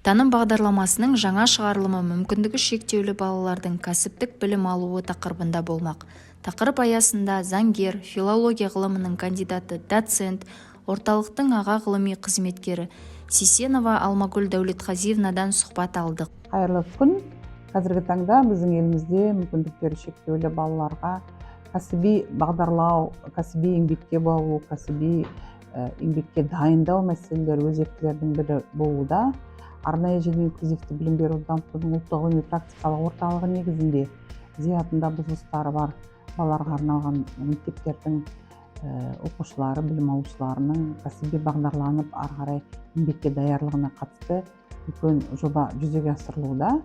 Таным бағдарламасының жаңа шығарылымы мүмкіндігі шектеулі балалардың кәсіптік білім алуы тақырыбында болмақ. Тақырып аясында заңгер, филология ғылымының кандидаты, доцент, орталықтың аға ғылыми қызметкері Сисенова Алмагүл Дәулетқазиевнадан сұхбат алдық. Қайырлы күн! Қазіргі таңда біздің елімізде мүмкіндіктері шектеулі балаларға кәсіби бағдарлау, кәсіби еңбекке баулу, кәсіби еңбекке дайындау мәселелері өзектілердің бірі болуда. Арнайы және инклюзивті білім беруді дамытудың ұлттық ғылыми практикалық орталығы негізінде зиятында бұзылыстары бар балаларға арналған мектептердің оқушылары, білім алушыларының кәсіби бағдарланып, ары қарай еңбекке даярлығына қатысты үлкен жоба жүзеге асырылуда.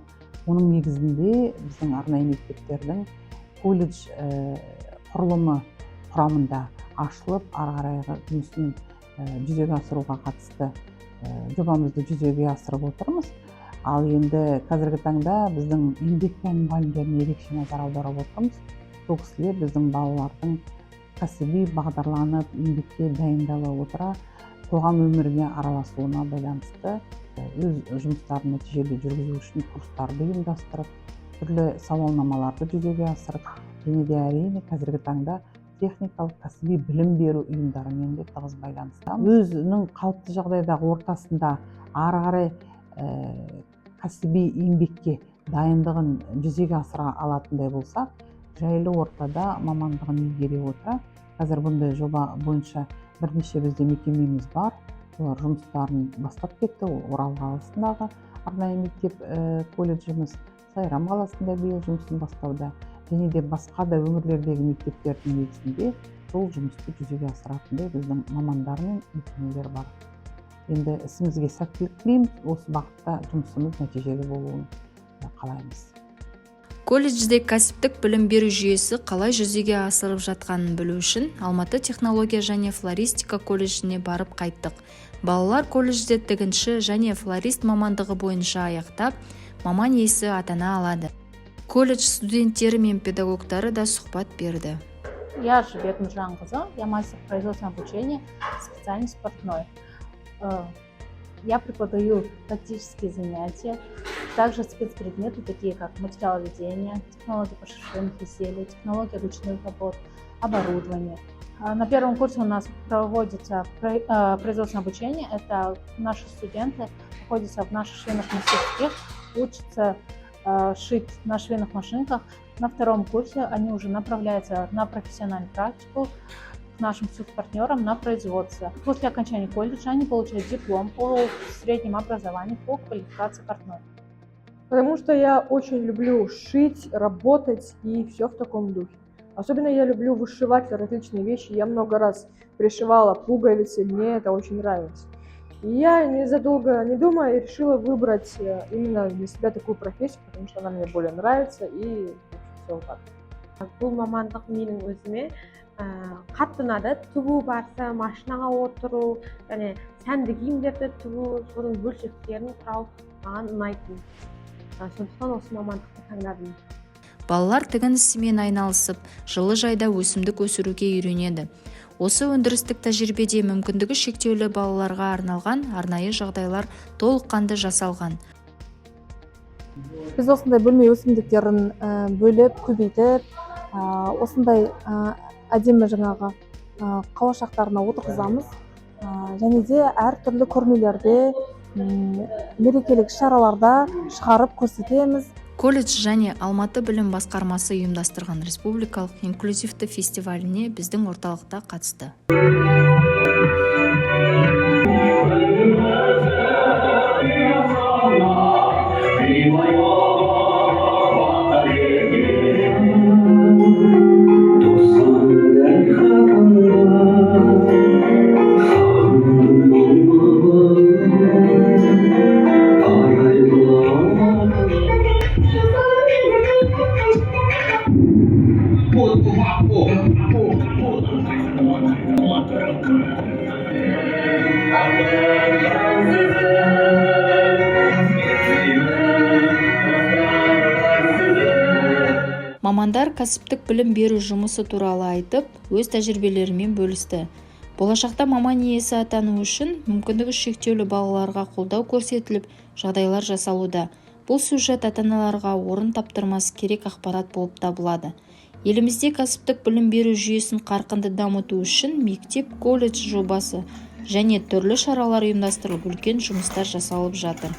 Оның негізінде біздің арнайы мектептердің колледж құрылымы құрамында ашылып, ары қарайғы жұмысын жүзеге асыруға қатысты жобамызды жүзеге асырып отырмыз. Ал енді қазіргі таңда біздің еңбек пән мұғалімдеріне ерекше назар аударып отырмыз. Сол кісілер біздің балалардың кәсіби бағдарланып, еңбекке дайындала отыра қоғам өміріне араласуына байланысты өз жұмыстарын нәтижелі жүргізу үшін курстарды ұйымдастырып, түрлі сауалнамаларды жүзеге асырып, және де, әрине, қазіргі таңда техникалық кәсіби білім беру ұйымдарымен де тығыз байланыстамыз. Өзінің қалыпты жағдайдағы ортасында ары қарай кәсіби еңбекке дайындығын жүзеге асыра алатындай болсақ, жайлы ортада мамандығын игере отыра, қазір бұндай жоба бойынша бірнеше бізде мекемеміз бар, олар жұмыстарын бастап кетті. Ол Орал қаласындағы арнайы мектеп колледжіміз, Сайрам қаласында биыл жұмысын бастауда және де басқа да өңірлердегі мектептердің негізінде сол жұмысты жүзеге асыратындай біздің мамандар мен мекемелер бар. Енді ісімізге сәттілік тілейміз, осы бағытта жұмысымыз нәтижелі болуын қалаймыз. Колледжде кәсіптік білім беру жүйесі қалай жүзеге асырылып жатқанын білу үшін Алматы технология және флористика колледжіне барып қайттық. Балалар колледжде тігінші және флорист мамандығы бойынша аяқтап, маман иесі атана алады. Колледж студенттері мен педагогтары да сұхбат берді. Я Жибек Нуржанқызы, я мастер производственного обучения, специальность портной. Я преподаю практические занятия, также спецпредметы, такие как материаловедение, технология пошивных изделий, технология ручных работ, оборудование. На первом курсе у нас проводится производственное обучение. Это наши студенты находятся в наших швейных мастерских, учатся шить на швейных машинках. На втором курсе они уже направляются на профессиональную практику к нашим субпартнерам на производство. После окончания колледжа они получают диплом по среднему образованию по квалификации портной. Потому что я очень люблю шить, работать и все в таком духе. Особенно я люблю вышивать различные вещи. Я много раз пришивала пуговицы, мне это очень нравится. И я не задолго не думая решила выбрать именно для себя такую профессию, потому что она мне более нравится, и все вот так. Бұл мамандық менің өзіме қатты ұнады. Тігу барысы, машинаға отыру және сәнді киімдерді тігу, соның бөлшектерін құрау маған ұнайтын. Сондықтан осы мамандықты таңдадым. Балалар тігін ісімен айналысып, жылыжайда өсімдік өсіруге үйренеді. Осы өндірістік тәжірибеде мүмкіндігі шектеулі балаларға арналған арнайы жағдайлар толыққанды жасалған. Біз осындай бөлме өсімдіктерін бөліп, көбейтіп, осындай әдемі жаңағы қауашақтарына отырғызамыз және де әртүрлі көрмелерде, мерекелік шараларда шығарып көрсетеміз. Колледж және Алматы білім басқармасы ұйымдастырған республикалық инклюзивті фестиваліне біздің орталықта қатысты. Мамандар кәсіптік білім беру жұмысы туралы айтып, өз тәжірибелерімен бөлісті. Болашақта маман иесі атану үшін мүмкіндігі шектеулі балаларға қолдау көрсетіліп, жағдайлар жасалуда. Бұл сюжет ата-аналарға орын таптырмас керек ақпарат болып табылады. Елімізде кәсіптік білім беру жүйесін қарқынды дамыту үшін мектеп колледж жобасы және түрлі шаралар ұйымдастырылып, үлкен жұмыстар жасалып жатыр.